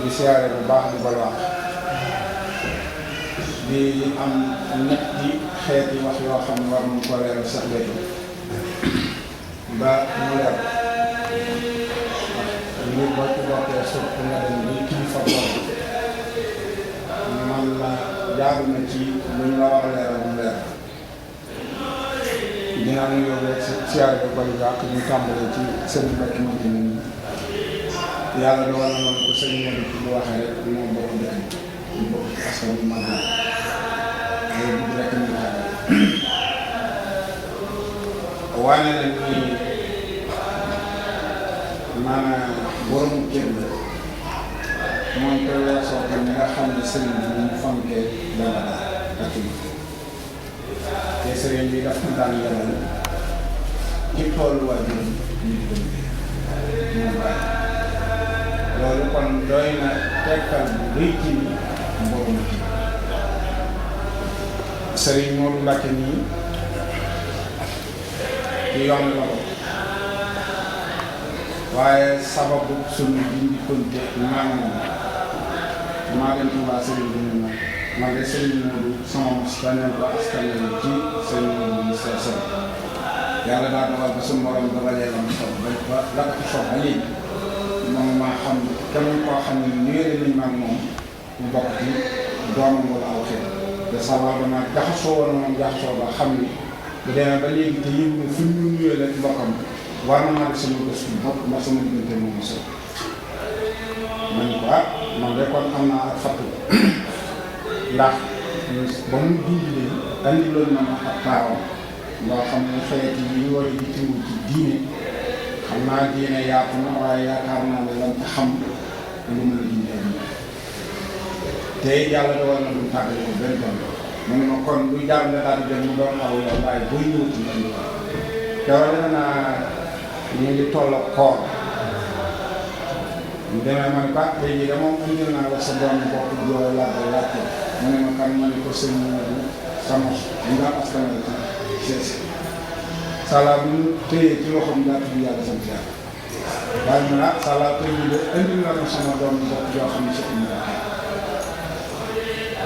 di siyaare bu baax di balwaax di am ñetti xeeti wax yoo xam ne war nañ ko leeral Cheikh Béthio ba mu leer li boo ci bokkee surtout nga dem bi kilifa bopp man la jaaru na ci lu ñu la war a leeral mu leer dinaa ñu yóbbu rek siyaare bu bari baax ñu tàmbalee ci seen mbokk ma di yàlla da war na noonu ko sëñ Modou bu waxee rek moom bokk dëkk ñu bokk ci askan bi mag loolu bu rek ñu tàggal wane na ni maanaam borom kër la moom te weesoo ko ñi nga xam ne sëriñ bi ñu fonkee dara ak yi te sëriñ bi daf ko daan lebal ci toolu waajur ñu di ko liggéey moom bàyyi loolu kon doy na tekkal bu rëy ci mboobu na sëriñ Modou Mbacke nii ci yoon la ko waaye sababu suñu dindi konte maanaam maa dem Touba sëriñ bi ñu man de sëriñ Modou sama mos tànneel ko askan ci sëriñ Modou ñu seet seen yàlla daa dogal ba suñu morom dogalee lam soog ba la ko soog ba léegi moom maa xam kenn koo xam ne ñëwee nañ maag moom mu bokk ci doomam wala aw xeet te sabab dama jaxasoo woon moom jaxasoo ba xam ni bu demee ba léegi te yëg na fu ñu nuyee la mbokkam war na maa def sama gëstu bopp ma sama diggante moom mo sëg man ko man de kon am naa ak fattu ndax ba mu dindi andi loolu na ma ak taawam loo xam ne xeet yi ñu war a jittiwu ci diine xam naa diine yaatu na waaye yaakaar naa ne lan xam lu mën a dindi ak te yàlla da war na lu tàggale ko benn doon mu ne ma kon luy jaar nga daal di dem mu doon aw yoon waaye booy ñëw ci andi keroog defe naa ñu ngi toll ak koor ñu demee ma ne ko tey jii de moom indil naa la sa doom bopp joo laajte mu ne ma kan ma ne ko sëñ Modou sama ñu nga askan ci seesi sala bu ñu téyee ci loxoom daa tudd yàlla sant yàlla waaye mu ne sala tey jii de indil na ma sama doom bopp joo xam ne si ñu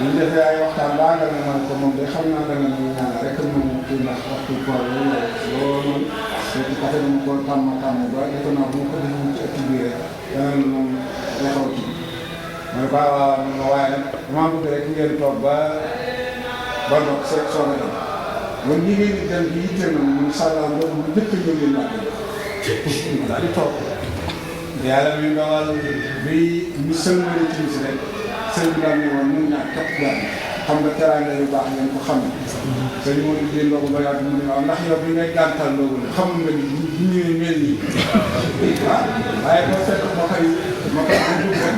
ñu defee ay waxtaan baa nga ne man ko moom de xam naa danga ñu ñaan rek moom kii ndax waxtu koor loolu surtout café dama ko tàmm ba defe naa bu ma ko defee ci ëtt bi rek danañ moom defoo ci mooy waaw waaye nag damaa bëgg rek ngeen toog ba ndox soog a dem man ñi ngeen di dem bi yitte na mu sàllaa ndox mu njëkk a ñëw leen màgg daal di toog yàlla mi dogal bi ñu sëlmali ci si rek sëñ bi daal ne woon mën naa topp daal xam nga teraanga yu baax ngeen ko xam sëñ moo di dee ndogu ba yàgg mu ne waaw ndax yow bi ngay gàntal ndogu la xam nga ni bu ñëwee mel nii waaye boo fekk ma koy am dugg rek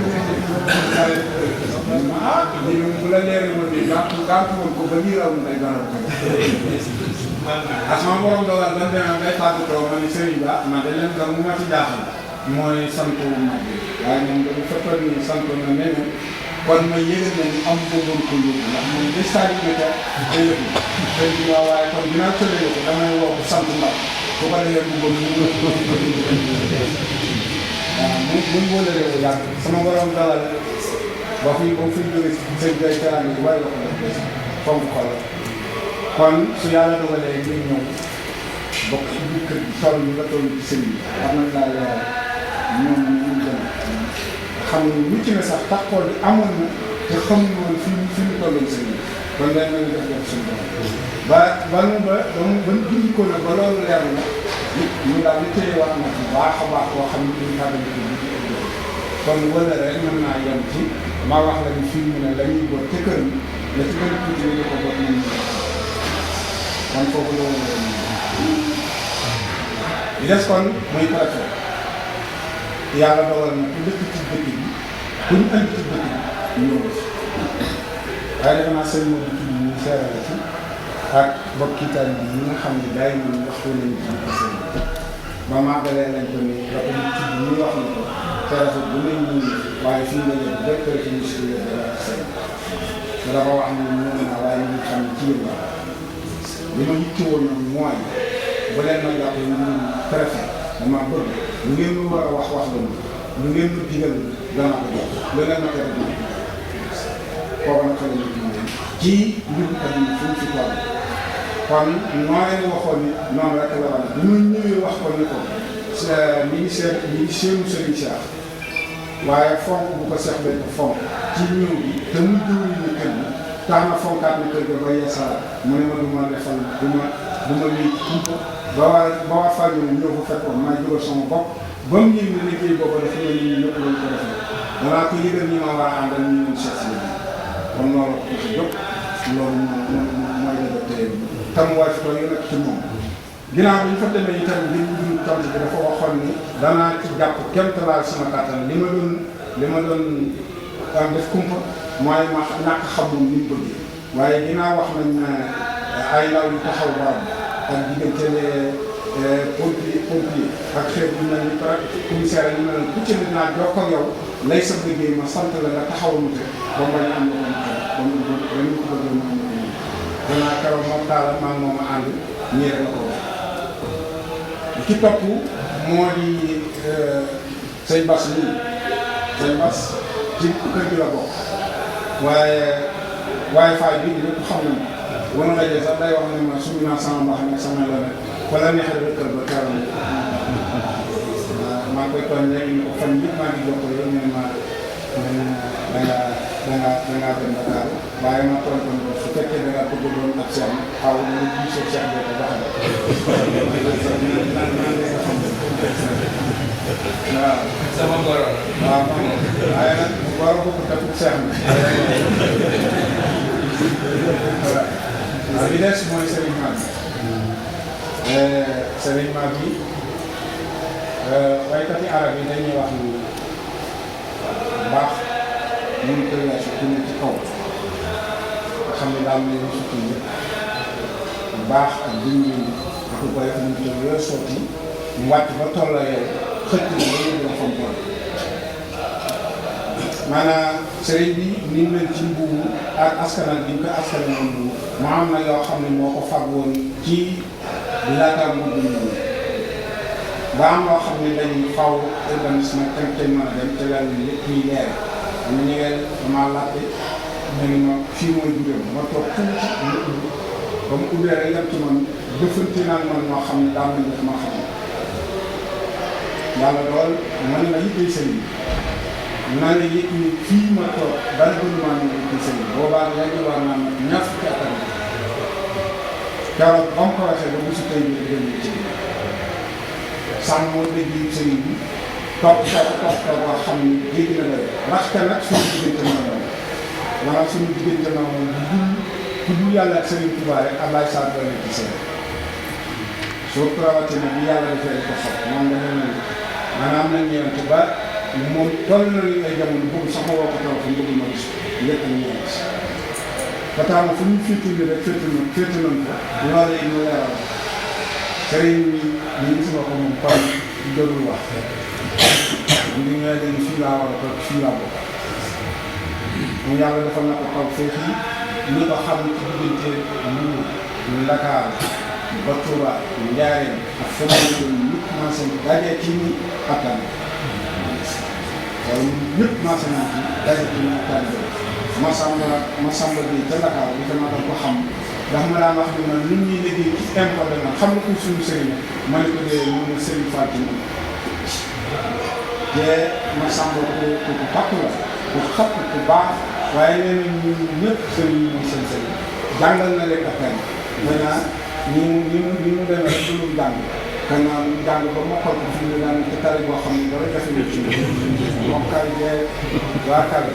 lii moom bu la leeree woon nii gàntu woon ko ba lii raw na day garal ko ak sama borom dogal ban demee bay tàggatoo ma ni sëriñ ba man dañ leen gam mu ma ci jaaxal mooy sant wu mag bi waaye moom dañu fekkoon ni sant na ne kon ma yëgal na ni am bëggoon ko yóbbu ndax moom des saa yu nekk day yëngu xëy na waaw waaye kon dinaa tëlee ko damay woo ko sant ndax bu ko defee bëggoon mu waaw mu wóolee ko yàgg sama borom dalal ba fi jógee seen bay teraan yi waaye la ko def fonk ko la kon su yàlla dogalee ñu ñëw bokk ci biir kër gi toll ñu nga toll ci sëñ bi war nañ laa leeral ñoom ñu dem xam ne mucc na sax taxaw bi amoon na te xamuñu woon fi ñu tolloon sëñ bi kon dañ leen def suñu borom ba dund ko nag ba loolu leer na ñu daal di téye wax nag bu baax a baax boo xam ne duñu tàggali ko bi kon wala rek mën naa yem ci ma wax la ni fii mu ne la ñuy boot ca kër la ci gën a tuuti ñu ko boot nañ kon foofu loolu li des kon muy préfet yàlla dogal na ku dëkk ci dëkk bi ku ñu andi ci dëkk bi ñëw ko waaye defe naa sëñ Modou tudd ñu seere la ci ak mbokki taalibe bi ñi nga xam ne daay ñu waxtu nañu ci sëñ bi ba màggalee lañ ko ni dafa ñu tudd ñu wax na ko préfet bu nañ ñu waaye fii nga jëm bépp ci ministre de la sëñ bi dafa wax ne ñëw naa waaye ñu xam ne ci yéen la li ma yittewoo ñoom mooy bu leen ma jàpp ñu préfet dama bëgg lu ngeen ñu war a wax la ñu lu ngeen lu digal danaa ko jox lu ngeen ma tere dina kooku nag fa la ñu dundee ci mbirum adduna fu mu fi toll kon noo leen waxoon ni noonu rek la wane bu ñu ñëwee wax ko ni ko mi ngi seenu Serigne Cheikh waaye fonk bu ko Cheikh Béthio fonk ci ñëw bi te mu jëwul ni kër gi tax na fonkaat na kër ga ba yeesalaat mu ne ma du ma defal du ma lii kumpa ba waa Fallou ñëw ko fekkoon maa jógal sama bopp ba mu yëg ne liggéey boobu dafa mel ni ñëpp lañ ko defee danaa ko yëgal ñi ma war a àndal ñu leen seet si kon loolu ko ci jóg loolu mooy la tey tam waay fi toog nag ci moom ginnaaw bi ñu fa demee itam li ñu dund tont bi dafa waxoon ni danaa ci jàpp kéemtalaal sama kàttan li ma doon def kumpa mooy ma ñàkk xam moom ni mu bëgg waaye ginnaaw wax nañ ne ay ndaw yu taxaw barab ak diggante pompier ak xeet yu mel ni commissaire yi mel ni ku ci ne dinaa jokkoo ak yow lay sa liggéey ma sant la nga taxawal te ba mu bañ a am lu ko ba mu ko bëggee ma am lu ko danaa keroog moom taala maa ngi moom a ànd ñii rek la ko wax ki topp moo di sëñ Bass nii sëñ Bass ci kër gi la bokk waaye faay bi lépp xam nañu wala nga jël sax day wax ne ma suñu naa sama mbaax nag sama la nekk wala neexee ba kër ba teeral maa ngi koy tooñ léegi ni ko fan yëpp maa ngi jokkoo yow ne ma dangaa dem Dakar waaye ma tooñ ko su fekkee da ngaa bëgg doon ak seen xaw ma lu gisoo Cheikh Béthio baxal waaw sama goro waaw waaye nag goro boobu takku Cheikh na waaw li des mooy Serigne Mbaye waykat yi arab yi dañuy wax ni baax mun ko weesu ku ne ci kaw nga xam ne daal mel ni sutti yëpp baax ak dindi dafa koy am te yooyu sotti mu wàcc ba toll yow xëcc na ba yëg la fam toll maanaam sëriñ bi ni mu leen ci mbuumu ak askanal bi ñu koy askanal mbuumu mu am na yoo xam ne moo ko fag woon ci di laataam mbuumu mbuumu ba am loo xam ne dañuy faw urbanisme tem te mën a dem te lan lépp ñuy leer am na ñu ngeen damaa laajte ñu ne ma fii mooy juróom ma toog tuuti mu ubbi ba mu ubbee rek yem ci man jëfante naan man moo xam ne daa mel ni ma xam yàlla lool man la yittee sëriñ bi naa ne yëg ni fii ma toog bari bëri maa ngi yittee sëriñ bi boobaa léegi war naa ma ñaar fukki at keroog ba mu ko waxee ba bisu tey bi dem ci sàmm moo dégg sëriñ bi topp boo xam ni dégg na la raxte nag suñu diggante noonu la maanaam suñu diggante noonu ku dul yàlla ak sëriñ Tuubaa rek Ablaye Sarr doole ci seen soo ko rawatina bi yàlla dafay ko xam moom dafa mel ni maanaam nañ ñëwante ba moom toll na li ay jamono bëgg sax ma woo ko taw fa bëgg ma gis lépp ñu ñëwaat ba tax na fu ñu féetul ni rek féetul nañ ko loolee ñu leeral sëriñ bi ñu gis nga ko moom par dëgg wax ñu ñëwee léegi fii laa war a toog fii laa bokk moom yàlla dafa na ko taw foofu ñi ko xam ci diggante Mbuur Ndakaar ba Touba Njaaréem ak feneen ñëpp maase dajee ci ni attan wala ñëpp maase nañ ci dajee ci ni attan Masamba bi ca Dakar bi dama doon ko xam ndax ma daan wax ni man nit ñi liggéey ci impôt de xam nga ko suñu sëriñ ma ne ko dee mu ne sëriñ Fatou te Masamba ku takk la ku xat ku baax waaye nee nañ ñun ñëpp sëriñ yi mooy seen sëriñ jàngal na leen ak kenn maintenant ni mu demee rek du jàng gannaaw jàng ba mokkal ko fi mu daan ci tari boo xam ne dara jafe na ci mokkal bee waa kal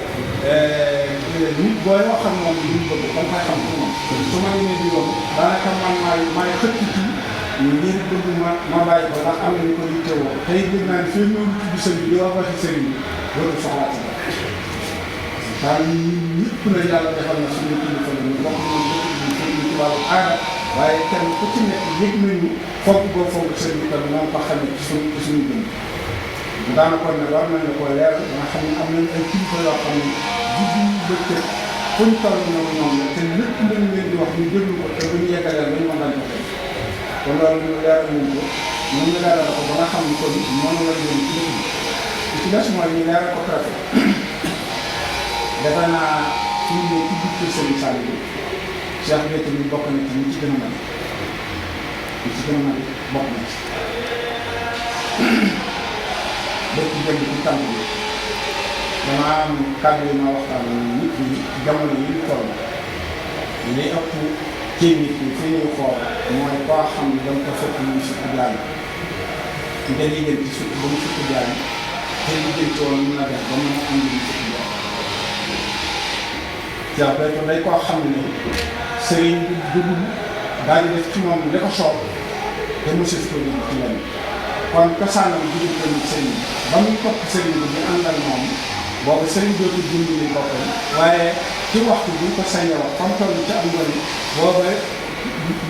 nit booy wax xam moom li mu bëgg da nga koy xam ci moom su ma demee di woon daanaka man maay xëcc ci ngir bëgg ma bàyyi ko ndax am na ñu ko yittewoo tey dégg naa ne fii ñëw tudd sëriñ bi wax waxi sëriñ bi dootu soxlaat si daal ñëpp na yàlla defal na suñu kilifa la ñu bokk moom ci wàllu aada waaye kenn ku ci nekk yëg nañu fonk boo fonk sëriñ bi tam moom ko xamee ci suñu dund daanaka kon nag war nañ la ko leeral nga xam ne am nañ ay kilifa yoo xam ne guddi bëccëg fu ñu toll ñoom la te lépp lañ leen di wax ñu déglu ko te bu ñu yeggalee lañ mën dañ ko tey kon loolu ñu leeral nañ ko ñun ñu leeral ko ba nga xam ne kon noonu lañ leen ci dëkk bi ci des mooy ñu leeral ko préfet defe naa fi mu ne ci biir Keur Serigne Saliou Cheikh Béthio mi bokk na ci ñi ci gën a mën bokk na ci dëkk jëm ci tànk bi damaa am kàddu yi ma waxtaan nit ñi jamono yi ñu toll li ëpp ci nit ñi fi ñuy xool mooy koo xam ne danga ko fekk muy sukk jaay nga liggéey ci sukk ba mu sukk jaay te liggéey ci woon mën a def ba mën a am lu mu sukk jaay Cheikh Béthio day koo xam ne sëriñ bi dugub daal di def ci moom li ko soob te mu sëf ko ci lenn kon cosaanam dugub tamit sëriñ ba muy topp sëriñ bi ñu àndal moom boobu sëriñ dootul dimbali boppam waaye ci waxtu bi ñu ko sañee wax comme toll ci am njëriñ booba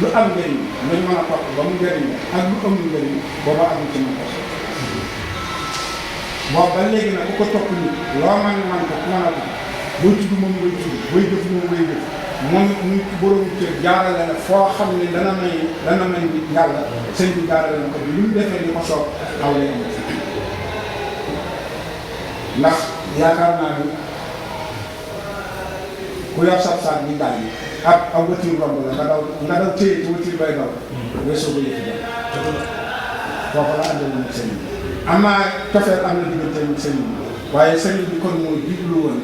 lu am njëriñ lañ mën a topp ba mu njëriñ ak lu amul njëriñ booba amul ci mën ko boobu ba léegi nag ku ko topp nit loo man ko ku mën a ko booy tudd moom ngay tudd booy def moom ngay def moom muy borom kër jaarale na foo xam ne dana may yàlla sëñ bi jaarale na ko bi lu mu defee li ko soob aw lay am ndax yaakaar naa ni ku yor sab-sab bi daal yi ak aw watiir romb la nga daw téye ci watiir bay daw weesoo ba yëfi dem foofu la àndal nag sëñ bi amaa cofeel am na diggante ak sëñ bi waaye sëñ bi kon moo jublu woon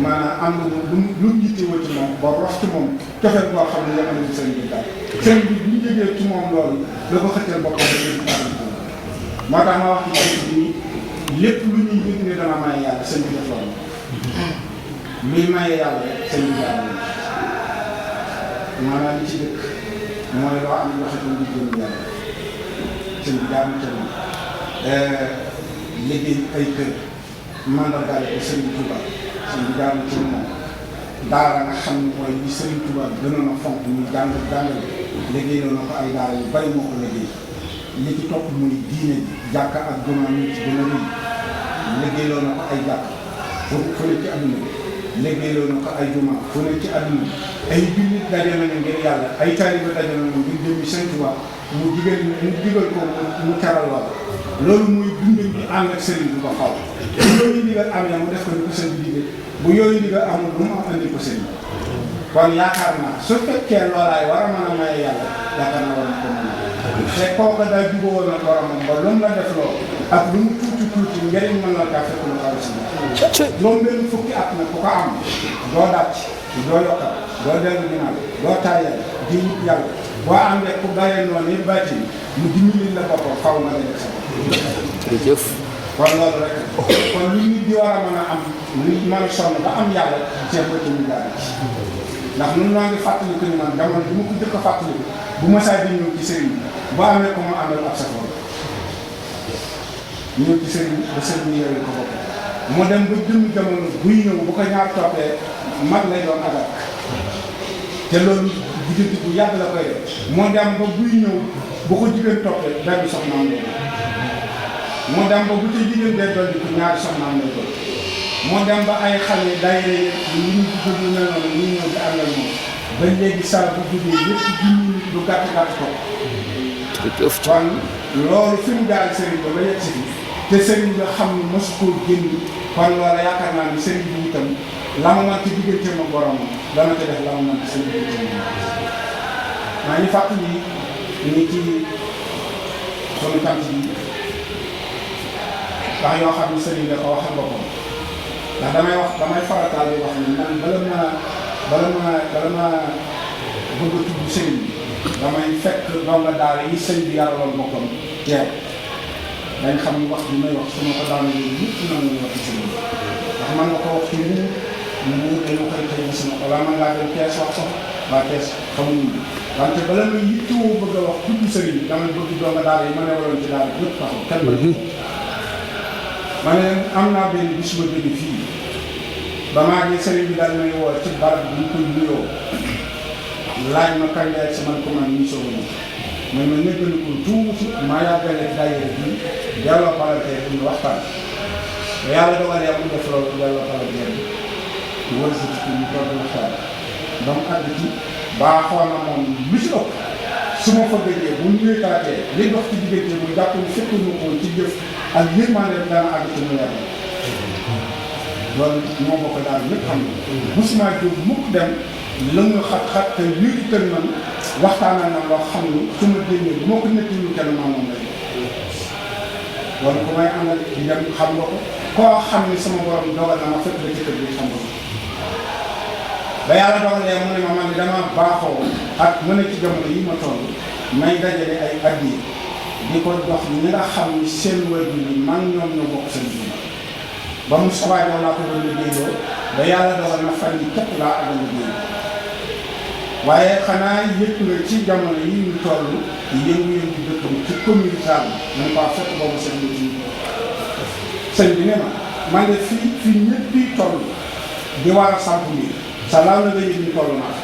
maanaam am na lu mu yittewoo ci moom boo wax ci moom cofeel boo xam ne yemale ci sëñ bi daal sëñ bi bu ñu jógee ci moom loolu la ko xëccal boppam rek moo tax ma wax ci sëñ bi lépp lu ñuy yëg ne dana maye yàlla sëñ bi def loolu luy maye yàlla sëñ bi daal maanaam li ci dëkk mooy loo am loxo ci ngi jëm yàlla sëñ bi daal ca moom liggéey ay kër mandargaale ko sëñ bi Touba sëñ bi daal ci moom daara nga xam ne mooy li sëñ Touba gënoon a fonk muy jàngale liggéey na ko ay daara yu bari moo ko liggéey li ci topp muy diine ji jàkka ak jumaa ñu ci gën a rëy liggéeyloo na ko ay jàkk fu ne ci àdduna bi liggéeyloo na ko ay jumaa fu ne ci àdduna bi ay jullit daje nañu ngir yàlla ay taalibe daje nañu ngir jëmmi Sëñ Tuubaa mu digal ko mu teral wala loolu muy dundal bi ànd ak sëriñ bi ba xaw bu yooyu ndigal amee mu def ko ni ko sëñ bi digal bu yooyu ndigal amul lu mu am andi ko sëriñ kon yaakaar naa su fekkee loolaay war a mën a maye yàlla yaakaar naa war na ko mën te kooku daal jubóo na boromam ba lu mu la def loo ak lu mu tuuti njëriñ mën na kaa fekk lu xaw si loolu benn fukki at nag ku ko am doo dàcc doo yokkal doo dellu ginnaaw doo taayal di wut yàlla boo àndee ku bàyyee noonu yëpp bàyyi mu dimbali la boppam xaw ma la def sax. jërëjëf. kon loolu rek kon lu nit di war a mën a am lu mën a sonn ba am yàlla seen bëccëg ñu daal ndax ñun ñoo ngi fàttaliku ni man jamono bi ma ko jëkk a fàttaliku bu ma saa di ñëw ci sëriñ bi boo amee ko mu àndal ab safoor ñëw ci sëriñ ba sëriñ yooyu ko bopp mu dem ba jëm jamono buy ñëw bu ko ñaar toppee mag lay doon adak te loolu diggante bu yàgg la koy def moo dem ba buy ñëw bu ko jigéen toppee benn soxnaam lay doon moo dem ba bu ca jigéen dee dolli ko ñaari soxnaam lay doon moo dem ba ay xale daayira yi ñu bëgg mel noonu ñu ñëw di àndal moom ba léegi saa bu guddee yëpp ci junni nit du gàtt ko kon loolu fi mu daal sëriñ ba ba yegg si te sëriñ nga xam ne mosu koo génn kon loola yaakaar naa ni sëriñ bi itam la ma mën ci digganteem ak boromam dana ko def la ma mën ci seen digganteem maa ngi fàttali ni ci sunu tant bi wax yoo xam ne sëriñ da ko waxal boppam ndax damay farataal di wax ni man bala ma bëgg a tudd sëriñ bi damay fekk ndonga daara yi sëriñ bi yaraloon boppam teew dañ xam ni wax bi may wax su ma ko daanaka yëpp na ma wax ci sëriñ bi ndax man nga ko wax ci mu dañu koy xëy na sama wala man ngaa dem kees wax sax waa kees xamuñu wante bala may yittewoo bëgg a wax tudd sëriñ bi damay bëgg ndonga daara yi ma ne waroon ci daara yëpp taxaw kenn ma ne am naa benn bis ma jóge fii ba maa ngi sëriñ bi daal may woo ci barab bi ñu koy nuyoo laaj ma kañ laaj si man ko man ñu soog a ñëw ma nëggal ko tuuti maa yàggale daayira bi delloo palanteer bi ñu waxtaan yàlla dogalee mu def loolu delloo palanteer bi wër si ci ñu toog waxtaan ba mu àgg ci baaxoon na moom lu ci ëpp su ma fa gëjee bu ñu wéetaatee li dox ci diggante mu jàpp ni fekk ñu ko ci jëf ak yërmande dana àgg ci mu yàlla loolu moo bokk daal ñëpp xam ne mosuma jóg mukk dem la nga xat-xat te lii tën man waxtaanal na loo xam ni su ma génnee bu ma ko netti lu kenn maa moom lay loolu ku may àndal di dem xam nga ko koo xam ni sama borom dogal na ma fekk la ci kër bi xam nga ko ba yàlla dogalee mu ne ma man dama baaxoo ak mën a ci jamono yi ma toll may dajale ay addiya di ko jox ñi nga xam ni seen waajur yi man ñoom ñoo bokk seen biir ba mu sawaajoo laa ko doon liggéeyloo ba yàlla dogal na fan yi képp laa ak liggéey waaye xanaa yëpp nga ci jamono yi ñu toll yëngu-yëngu dëkk bi ci commune Sall man ko fekk boobu seen biir sëñ bi ne ma man de fii ñëpp yi toll di war a samp mbir sa laaw na nga yëg ñu toll naa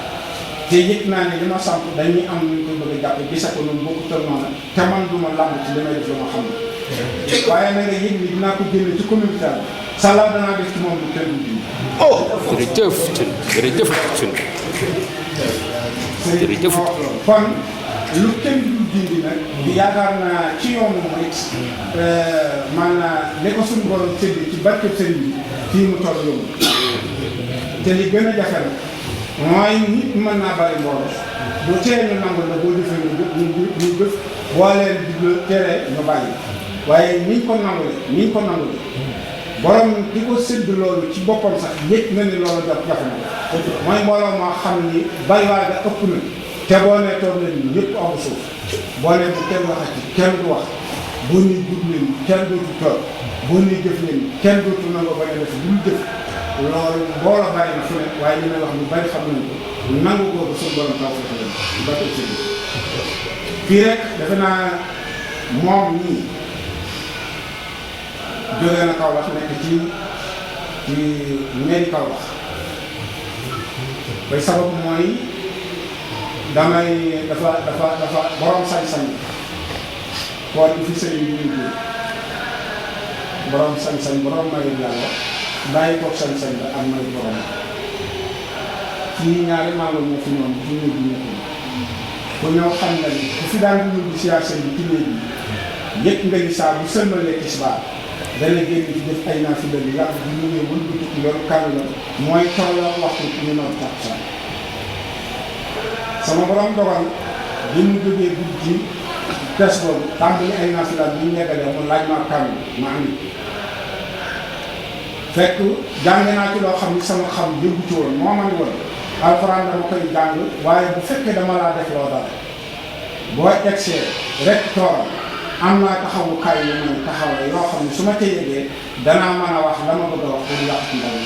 te yëg naa ne li ma samp dañuy am ñu koy bëgg a jàppe gisa ko noonu bokku tël noonu te man duma làmb ci li may def lu ma xam ne waaye na nga yëg ni dinaa ko génne ci commune Sall sa laaw danaa def ci moom lu kenn du oh jërëjëf jërëjëf jërëjëf kon lu kenn du dindi nag yaakaar naa ci yoonu mooy maanaam li ko suñu borom séddi ci barkeb sëriñ bi fii mu toll yomb te li gën a jafe la mooy nit mën naa bari mbooloo bu tee ñu nangu la boo defee ñu def boo leen di tere ñu bàyyi waaye niñ ko nangule borom di ko sédd loolu ci boppam sax yëg na ni loolu jafe na mooy mbooloo moo xam ni bariwaay ga ëpp na te boo nee toog leen ñëpp amu suuf boo nee bu kenn waxati kenn du wax boo nee jub leen kenn dootu toog boo nee jëf leen kenn dootu nangoo bañ a def lu jëf loolu mbooloo bàyyi na fu ne waaye li may wax lu bari xam nañ ko nangu googu suñu borom taw foofu leen ba tey ci fii rek defe naa moom ñii jógee na Kaolack nekk ci mairie Kaolack bay sabab mooy dafa borom sañ-sañ koor bi fi sëriñ bi ñu borom sañ-sañ borom mayu yàlla bàyyi koog sañ-sañ la am mayu borom fii ñaari maalo moo fi ñoom ci ñëw bi ñu ko ñëw xam nga ni ku fi daan di ñëw siyaar sëñ bi ci néeg bi yëg nga ni saa bu sëlmalee tisbaar dana génn ci def ay naafila yu yàgg bu ñu ñëwee wën bu tukki loolu kàddu la mooy tolloo waxtu ñu noonu takkusaan sama borom dogal bi mu jógee guddi ci des boobu tàmbali ay naafila bi ñu yeggalee mu laaj ma kàddu ma am fekk jàng naa ci loo xam ni sama xam yëngu ci woon moo ma ni woon alxuraan dama koy jàng waaye bu fekkee dama laa def loo dara boo egsee rek tooram am naa taxawukaay yu may taxawee yoo xam ne su ma ca yëgee danaa mën a wax la ma bëgg a wax pour yàq ci ndaw mi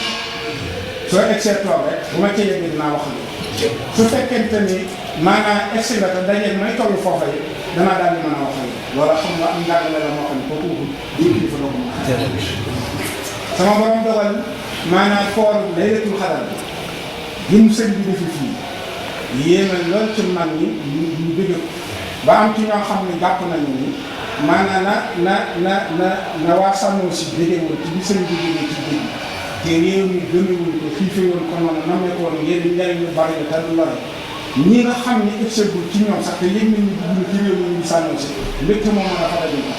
soo egsee toog rek bu ma ca yëgee dinaa wax li su fekkente ni maanaam egsi nga te dajeeg may toll foofa yi danaa daal di mën a wax li loola xam nga am njàngale la moo xam ne kooku utul lii kilifa doo ko mën sama borom dogal maanaam koor laylatul xadar bi mu sëñ bi defi fii yéena lool ci mag ñi ñu bëgg ba am ci ñoo xam ne jàpp nañu ni maanaam na waa sàmmoo si déggee woon ci bi sëñ bi déggee ci dégg te réew mi gëmewuñ ko xiife woon ko noonu namee ko woon yéen njariñ lu bari la te du lore ñi nga xam ne exegul ci ñoom sax te yëg nañu dugg ci réew mi ñu sàmmoo si mbégte moom mën a fa daje ko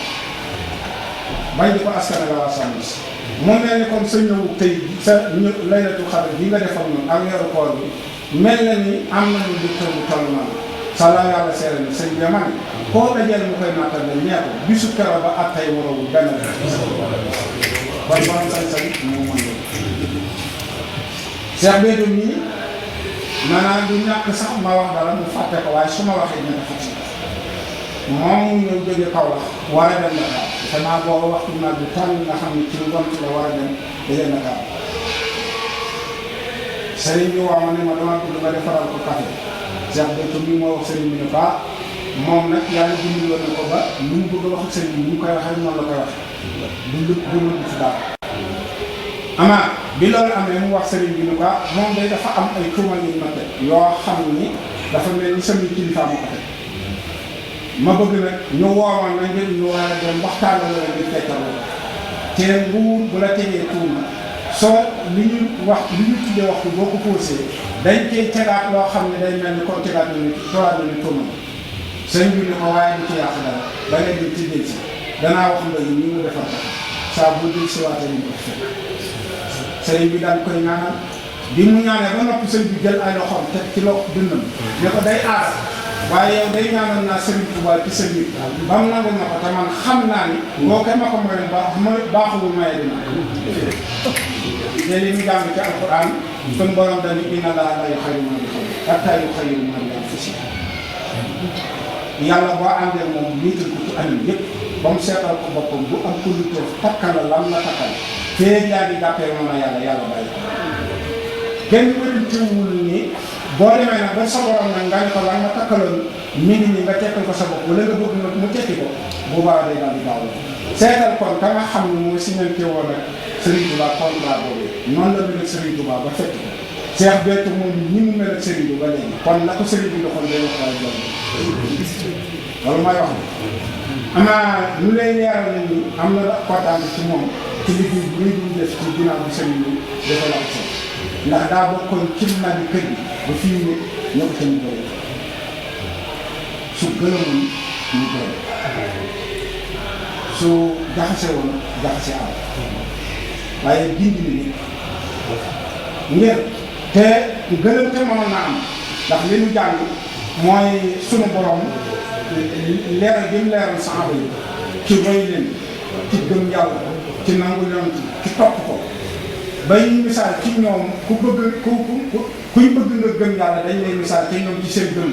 bañ di ko askan la waa sàmmoo si moo mel ni comme sa ñëw tey sa laylatul xadar bi nga defal noonu ak weeru koor bi mel na ni am nañu mbégte bu toll noonu sala yàlla seere na sëñ bi man koo dajeel mu koy nattal ne ñeeko bisu kero ba ak tey warowul benn la kon borom sañ-sañ moo mën la Cheikh Béthio nii maanaam du ñàkk sax ma wax dara mu fàtte ko waaye su ma waxee ña dafa ci moom mu ñëw jóge Kaolack war a dem Dakar xanaa booba waxtu naaj bi tànn nga xam ne ci ngont la war a dem daje Dakar sëriñ bi woo ma ne ma dama bëgg nga defaral ko café Cheikh Béthio mi moo wax sëriñ bi ne ba moom nag yàlla dimbali woon na ko ba lu mu bëgg a wax ak sëriñ bi ni mu koy waxee noonu la koy waxee du lépp gëmal du fi daal amaa bi loolu amee mu wax sëriñ bi ne ko moom day dafa am ay tuuma yu ma teg yoo xam ni dafa mel ni sama kilifa ma ko teg ma bëgg nag ñu woowoon na ngir ñu war a dem waxtaan la ngir fekkaloo te nguur bu la tegee tuuma soo li ñu tuddee waxtu boo ko posé dañ koy tegaat loo xam ne day mel ni comme tegaat na ni tuuma sëñ bi ne ko waaye du ci yàq dara da ngay dem ci déj si danaa wax Mbaye nii mu defar saa bu dul si waatee ñu ko fekk sëriñ bi daal koy ñaanal bi mu ñaanee ba noppi sëriñ bi jël ay loxoom teg ci loxo dënnam ne ko day aar waaye yow day ñaanal naa sëriñ Tuubaa ci sa biir ba mu nangul ma ko te man xam naa ni boo kenn ma ko mayoon baaxul maye dina léegi ñu jàng ci alquran suñu borom dañu inna laa la yuxayyiru maa bi hattaa yuxayyiru maa bi anfusihim yàlla boo àndee moom niital ko ci anam yëpp ba mu seetal ko boppam bu am kulluteef takkal la lam la takkal fee yaa ngi jàppee moom yàlla bàyyi ko kenn wërëntiwul ni boo demee nag ba sa borom nag nga ne ko lan nga takkaloon mi ngi nii nga tekkal ko sa bopp wala nga bëgg nag mu tekki ko bu baax day daal di gaaw seetal kon ka nga xam ne mooy signante woon ak Serigne Touba contrat boobu noonu la mel ak Serigne Touba ba fekk ko Cheikh Béthio moom ñi mu mel ak Serigne Touba léegi kon la ko Serigne bi doxoon day wax waaye loolu may wax ni amaa lu lay leeral ne ni am na kontaan ci moom ci liggéey bi muy def ci ginnaaw bi Serigne bi dafa la ko ndax daa bokkoon ci nag yi kër gi ba fii ne ñoo ko seen bëri su gënoon ñu bëri su jaxase woon jaxase am waaye gindi ni ngir te gënal te mënoon na am ndax li ñu jàng mooy sunu borom leeral gi mu leeral saxaaba yi ci roy leen ci gëm yàlla ci nangu yonent ci topp ko bay misaal ci ñoom ku bëgg kuy bëgg nga gëm yàlla dañ lay misaal ci ñoom ci seen gëm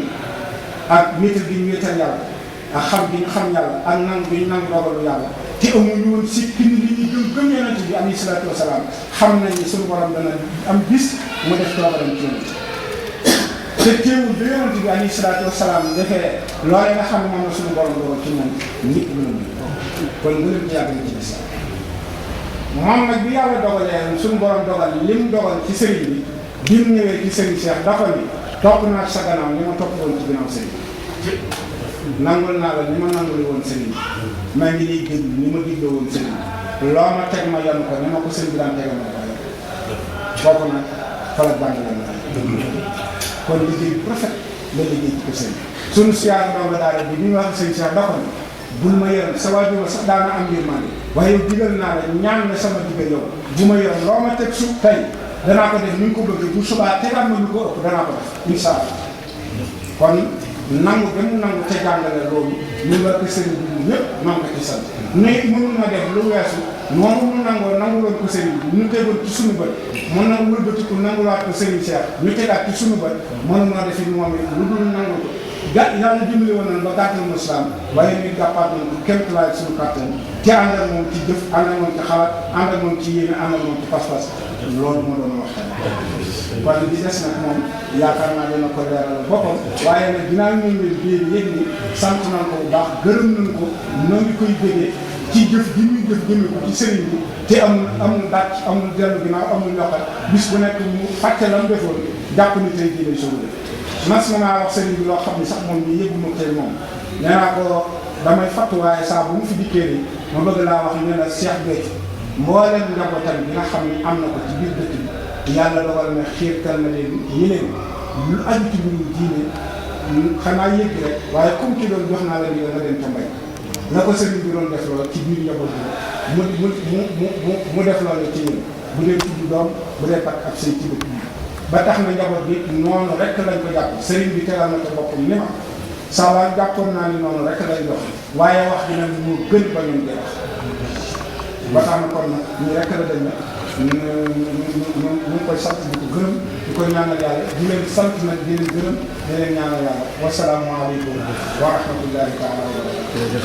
ak wéetal gi ñu wéetal yàlla ak xam gi ñu xam yàlla ak nangu gi ñu nangu dogalu yàlla te amuñu woon si kii li ñuy gëm yonent bi alayhi salaatu wasalaam xam nañ ni suñu borom dana am bis mu def toogaram ci yonent te teewul bi yonent bi alayhi salaatu wasalaam defee loolee nga xam ne moom la suñu borom dogal ci moom nit gën a kon ngërëm ci yàgg na ci des moom nag bi yàlla dogalee suñu borom dogal li mu dogal ci sëriñ bi mu ñëwee ci sëriñ Cheikh dafa ni topp naa sa gannaaw ni ma topp woon ci ginnaaw sëriñ nangul naa la ni ma nangul woon sëriñ bi maa ngi lay déglu ni ma dégloo woon sëriñ bi loo ma teg ma yan ko ni ma ko sëriñ bi daan tegal ma ko boobu nag fa la bànq la kon liggéey bu rafet la liggéey ci ko sëriñ suñu siyaar ndongo daara bi ñu wax sëriñ Cheikh dafa ni bul ma yërëm sa waajur sax daana am yërmande waaye yow digal naa la ñaan na sama digal yow bu ma yërëm loo ma teg suuf tey danaa ko def ni nga ko bëgg bu subaa tegaat ma lu ko ëpp danaa ko def incha allah kon nangu ba mu nangu te jàngale loolu ñun la ko sëriñ bi ñëpp nangu ko ci sant ne mënul ma def lu weesu noonu mu nangoo nanguloon ko sëriñ bi ñu tegoon ci suñu bët mën na wëlbatiku nangulaat ko sëriñ Cheikh ñu tegaat ci suñu bët mënul ma defi moom it lu dul nangu ko yàlla dimbali woon nañ ba gàttal mu islam waaye ñun jàppaat nañ ko kéem tolluwaay suñu kàttan ci ànd ak moom ci jëf ànd ak moom ci xalaat ànd ak moom ci yéene ànd ak moom ci pas-pas loolu moo doon waxtaan. kon li des nag moom yaakaar naa dina ko leeral boppam waaye nag dinaa ñëw leen biir yéeg ni sant nañ ko bu baax gërëm nañ ko noo ngi koy déggee ci jëf gi muy jëf jëmee ko ci sëriñ bi te amul dàcc amul dellu ginnaaw amul yokkal bis bu nekk mu fàtte la mu defoon jàpp ni tey jii lay soog a def. mas na naa wax sëriñ bi loo xam ne sax moom ñu yëggu ma tey moom nee naa ko damay fàttu waaye saa bu mu fi dikkee nii ma bëgg laa wax ne la Cheikh Béthio mboolem njabootam bi nga xam ne am na ko ci biir dëkk bi yàlla dogal na xiirtal na leen yéleen lu aju ci mbirum diine xanaa yëgg rek waaye comme ki doon jox naa la ndigal nga dem ca mbay la ko sëriñ bi doon def loolu ci biir njaboot bi mu def loolu ci yéen bu dee tudd doom bu dee pat ab sëy ci dëkk bi ba tax na njaboot bi noonu rek lañ ko jàpp sëriñ bi tegal na ko boppam ni ma saa waay jàppoon naa ni noonu rek lay dox waaye wax bi nag moo gën ba ngeen di wax ba tax na kon nag ñu rek la dañ ñu koy sant di ko gërëm di koy ñaanal yàlla di leen sant nag di leen gërëm di leen ñaanal yàlla wasalaamualeykum wa rahmatullahi taala wa barakatuh